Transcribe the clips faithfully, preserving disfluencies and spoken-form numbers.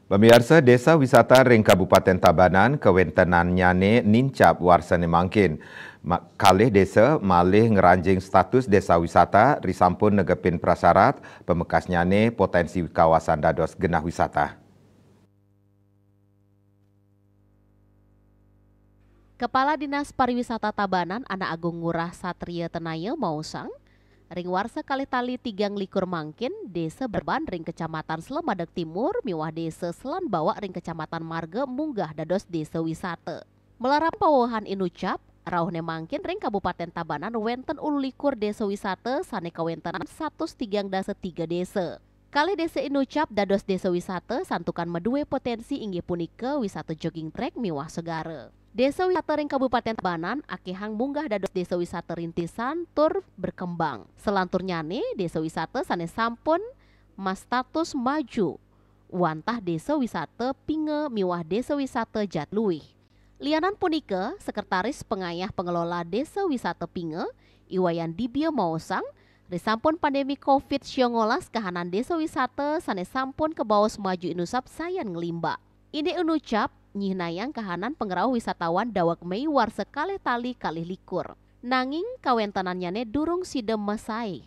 Pamiarsa, desa wisata ring Kabupaten Tabanan kawentenannyane nincap warsane mangkin. Ma-, kalih desa malih ngranjing status desa wisata risampun negepin prasyarat, pamekasnyane potensi kawasan dados genah wisata. Kepala Dinas Pariwisata Tabanan, Anak Agung Ngurah Satria Tenaya, maosang, ring warsa kalih tali tigang likur mangkin, Desa Berban ring Kecamatan Slemadeg Timur miwah Desa Selan Bawak ring Kecamatan Marga munggah dados desa wisata. Malaran pawewehan inucap, rauhne mangkin ring Kabupaten Tabanan wenten ulu likur desa wisata sane kawentenan satus tigang dasa tiga desa. Kalih desa inucap dados desa wisata santukan madue potensi, inggih punika wisata jogging track miwah segara. Desa wisata ring Kabupaten Tabanan akehang munggah dados desa wisata rintisan tur berkembang. Selanturnyane, desa wisata sane sampun mastatus maju, wantah desa wisata Pinga miwah desa wisata Jatiluwih. Lianan punika, Sekretaris Pengayah Pengelola Desa Wisata Pinga, I Wayan Dibya, maosang, risampun pandemi covid sia ngolas kahanan desa wisata sane sampun kabaos maju inucap sayan nglimbak. Indik inucap nyihnayang kahanan pangrauh wisatawan daweg Mei warsa kalih tali kalih likur. Nanging kawentenannyane durung sida masae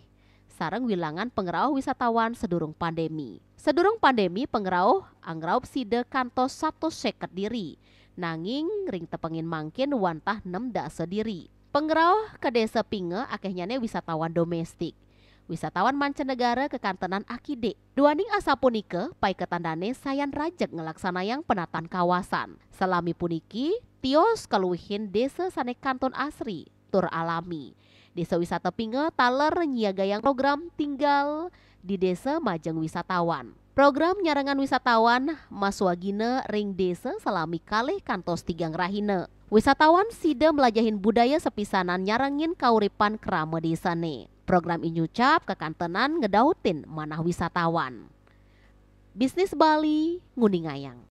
sareng wilangan pangrauh wisatawan sadurung pandemi. Sadurung pandemi, pangrauh angraup sida kantos satus seket diri, nanging ring tepengin mangkin wantah nem dasa diri. Pangrauh ka Desa Pinga akehnyane wisatawan domestik. Wisatawan mancanegara kakantenan akidik. Duaning asapunika, paiketan dane sayan rajeg nglaksanayang penataan kawasan. Salami puniki, tios kaluihin desa sane kantun asri tur alami. Desa Wisata Pinga taler nyiagayang program tinggal di desa majeng wisatawan. Program nyarengan wisatawan maswagina ring desa salami kalih kantos tigang rahina. Wisatawan sida mlajahin budaya sapisanan nyarengin kauripan krama desane. Program inucap kakantenan ngedautin manah wisatawan. Bisnis Bali nguningayang.